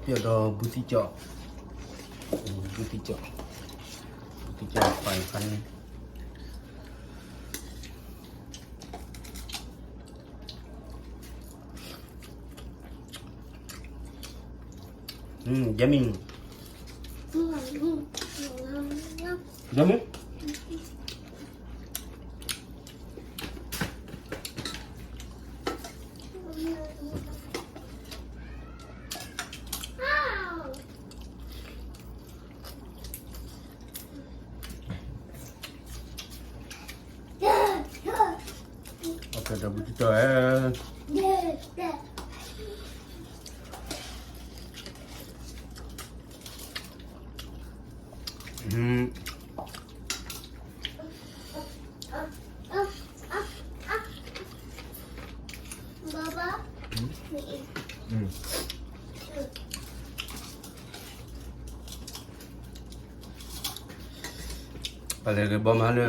ပျီၢ်ဒီးဘူသံကၠီၣ်, ဘူသံကၠီၣ်, ဘူသံကၠီၣ်ဖးန့ၣ်ဖးန့ၣ်, ယမံၤ, ယမံၤ. ပလဲၤက့ၤဘီမဟါလၢ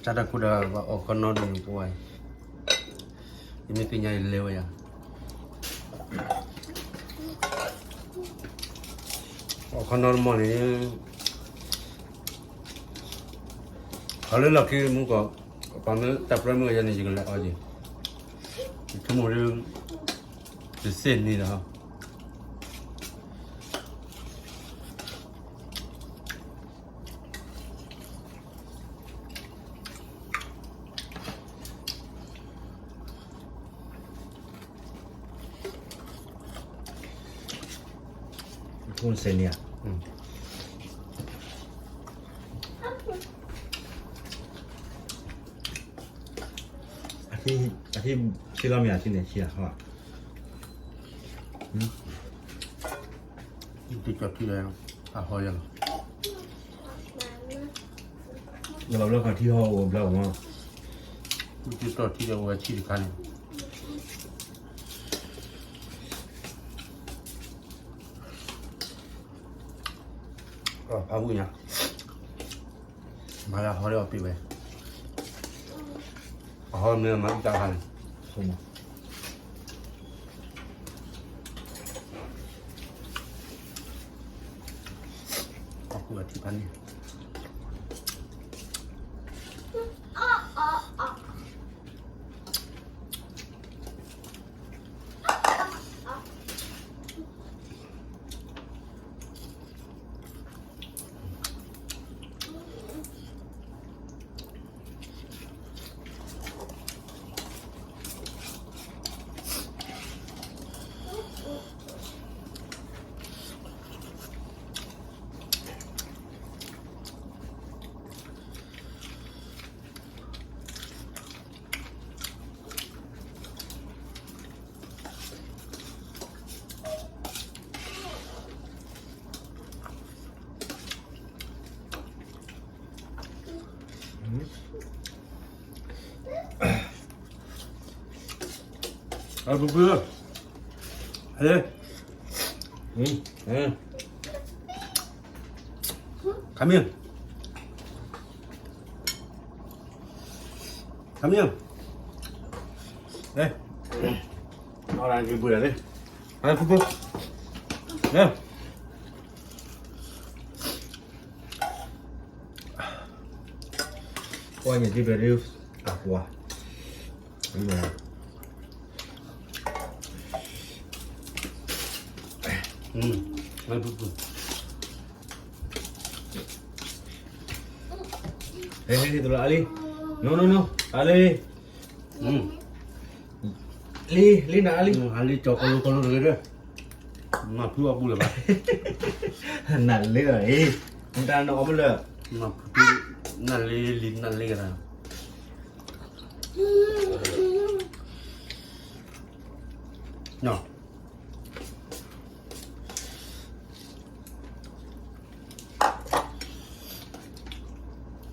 တၢ်တၢ်ခိၣ်ဒီး ပှၤအီၣ်ခီနီတမံၤပဝဲ, ယမ့ၢ်သ့ၣ်ညါယလဲၤဝဲယၤ, အီၣ်ခီနီတမံၤန့ၣ် ခီလၢလီၢ်ခံမူကီၢ်, ပှၤမ့ၢ်တၢ်ပြၢမ့ၢ်ဂ့ၤယၤန့ၣ် ယကလဲၤအီၣ်က့ၤ, ယဆိကမိၣ်ဒ် ယစ့ၣ်န့ၣ်ဒီး ဖိစဲးန့ၣ်ဧါ, အထံၣ်ဆံလီၤမ့ၢ်အထံၣ်န့ၣ်ဆံလီၤ, တကီၢ်ထံလီၤ, အဟီယလီၤ, ယလီၤဘျီခီၣ်ထံဟီအိၣ်ဘျီမး, တကီၢ်ထံဒီးဝဲထံတခါန့ၣ် ဖးဝံၣ်ညါ, မၤလၢအဟီလၢအပ့ၤဝဲ, အဟီမ့ၢ်မၤအုၣ်တၢ်ခါန့ၣ်, အကူအထံဖးန့ၣ် အပူၤပူၤလီၤ, ဟဲ, come here, come here, ဟဲ, အီၣ်ဒၣ်က့ၤပူၤဒၣ်လံ, ဟဲပူၤပူၤ, ဟဲ ကွၢ်န့ၣ် ဒ်ပဒုအကွၢ်, ဟဲ, ဟဲ, ဟဲ, တလီၤအါလံ, no no no, အါလံ, လံ, လံနၤအါလံ, အါလံ ကၠီၤကလိကလိတဂ့ၤဒီး မၤဖုအီၣ်ဘူၣ်လၢၤဘၣ်, နၤလၢအံၤ, နတၢ်နအီၣ်မ့ၢ်လၢ, မၤဖု, နၤလ့လံ နၤလ့ကရၢ, နီၤ,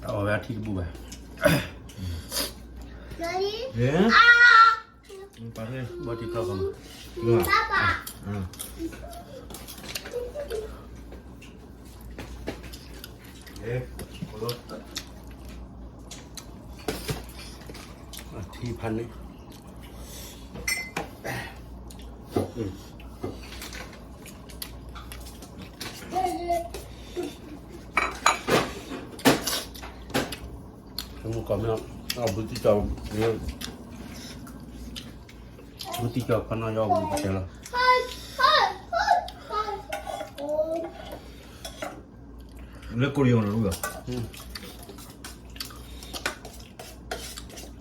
အီၣ်ဝဲအထံတဘူၣ်ဘၣ်, ဘီထံဖျီၣ်ကီၢ်မး, အထံဖးန့ၣ်, မုၢ်ကီၢ်မ့ၢ် အဘူးတံၢ်ကီၢ်, ဘူးတံၢ်ကီၢ်ခီနီၣ်ယီၢ်ဘူးကတဲလီၤ. လၢကိၣ်ယိၤနီၤ,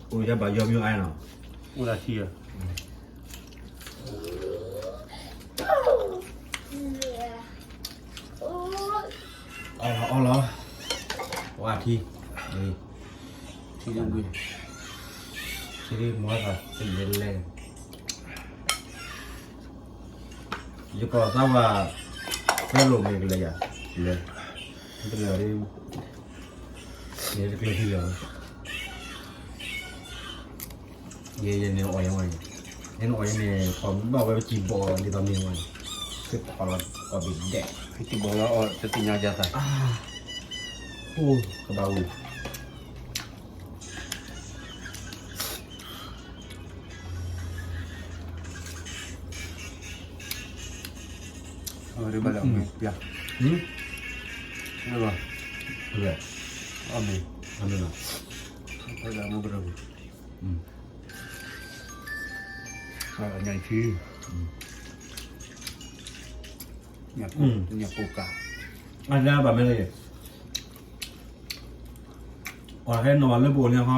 အိၣ်ယဘၣ်ယီမ့ၢ်အါနီၤ, အိၣ်ဒၣ်ထံဧါ. အီၣ်လီၤအီၣ်လီၤ, ဝါထံ, ထံဒ်ဝံၤ, ထံဒ်မၤသးတလဲၤလဲၤ, ယကီၢ်သးဝါ, သၢလိာ်မ့ၢ်ကလဲၤယၤ, လဲၤ, တလဲၤဒ် ယတကျဲၤထံလၢၤ, ယဲယဲန့ၣ်အီၣ်ယဲဝဲ, ယဲန့ၣ်အီၣ်ယဲန့ၣ် ခီဘၣ်ဝဲပစံးဘီၣ်ဒ်သိးမ့ၢ်ဝဲ, ကထီၣ်လီၤအီၣ်ဘ့ၣ်ဒဲး, ပစံးဘီၣ်လၢအီၣ်တသ့ၣ်ညါယၤသး, အိၣ်ကဘၣ်ဝံၤ အဝဲဒၣ်ဘၣ်လၢအမ့ၢ်ပျၢ်, အမ့ၢ်, အမ့ၢ်လီၤ, အဝဲဒၣ်မ့ၢ်ပျၢ်, ညၣ်ထံ, ညၣ်ကိၣ်ကး, အဒၣ်ဘၣ်မ့ၢ်လၢ အီၤဟဲနီၤဘၣ်လၢပအိၣ်န့ၣ်ဟ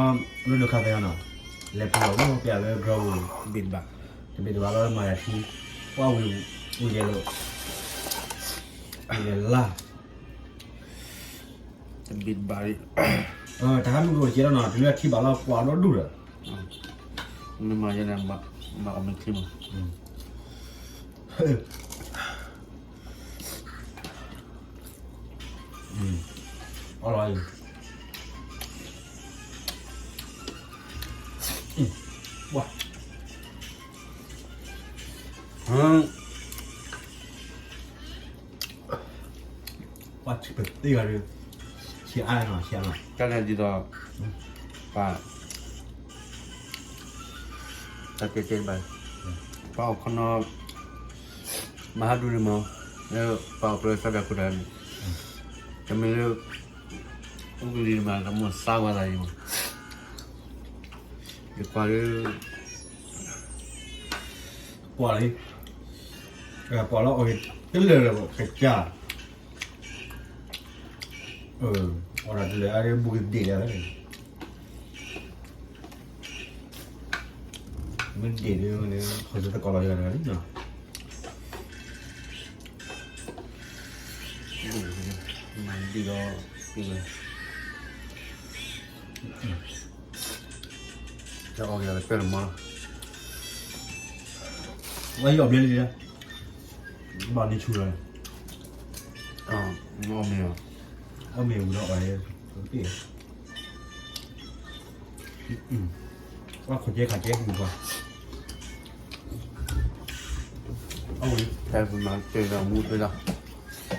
ီ, လၢဒိးခါသဲနီၤ, လဲၤပျၢ်လီၤလၢပျၢ်လၢ drawer, ဘ့ၣ်ဘၣ်, တဘ့ၣ်တဘၣ်လီၤမၤယၤထံ, ကွၢ်ဝံၤ, ဝံၤယဲလိာ်, ဝံၤယဲလၢ်, တဘ့ၣ်တဘၣ်, တၢ်ဟးမုၢ်ကအိၣ်ကဲလီၤနီၤ, တုၤလၢထံဘၣ်လီၤကွၢ်ဒီဒူၣ်ဒီး, မ့ၢ်မၤယဲန့ၣ်, မၤအီၣ်မ့ၢ်ထံမး အီၣ်လီၤအံၤ, ဝါ, ဝါဆံးပသ့ဂၤဒီး, ဆံးအါနီၤ, ဆံးအါနီၤ, တၢ်န့ၣ်ဒ်သိး, ပှၤ တၢ်တဲတဲဘၣ်, ပှၤအိၣ်ခီနီၤ, မၤဟးဒူန့ၣ်မး, လၢပှၤအိၣ်ဖျဲၣ်စၢ်ဒၣ်ခိၣ်တၢ်န့ၣ်, တမ့ၢ်လၢ အိၣ်ကလံၤမး တမ့ၢ်စါဝါသးအံၤမး, ယကွၢ်လၢ ကွၢ်လံ, ကွၢ်လီၤအီၣ်က့ၤတလၢာ်လၢကစၢ်, အီၣ်ဒၣ်တလၢာ်အါဒီးဘူးကဒ့ၣ်လၢာ်, မ့ၢ်ဒ့ၣ်ဒီး ဃီၤသကိးလီၤယၤတဂၤလံနီၤ, မၤဒ့ၣ်ဒီး, တၢ်အီၣ်က့ၤလၢပဲၢ်တမီၤလီၤ, ဝဲယအီၣ်ဘျဲလံ, ဘၣ်န့ၢ်ဆူၣ်လီၤ, အီၣ်မ့ၤ, အီၣ်မ့ၤဝံၤဒီးအီၣ်, အီၣ်ခိၣ်ကဲခးကဲမုၢ်ပှၢ်, အဝဲ, ဖဲပမၤတ့ၢ်ဒီးမူတ့ၢ်လီၤ,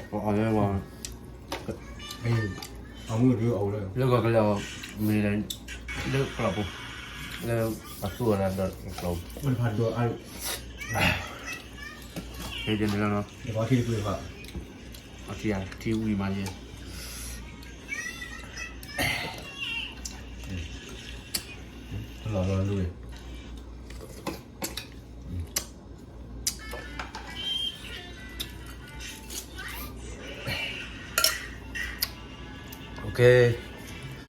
ပအီၣ်လၢဝဲ အမုၢ်ဒုးအီၣ်လၢ, လၢဂီၤကလဲၤအီၤ, မ့ၢ်လၢ, လၢကျီၢ်ပူၤ, လၢအသူၣ်အီၤဒီးကျီၢ်ပူၤ, ဖဲန့ၣ်လီၤ, အထံတကွံာ်ဃီ, အထံ, ထံဝံၤမးယဲ, လီၤလီၤလီၤ, OK.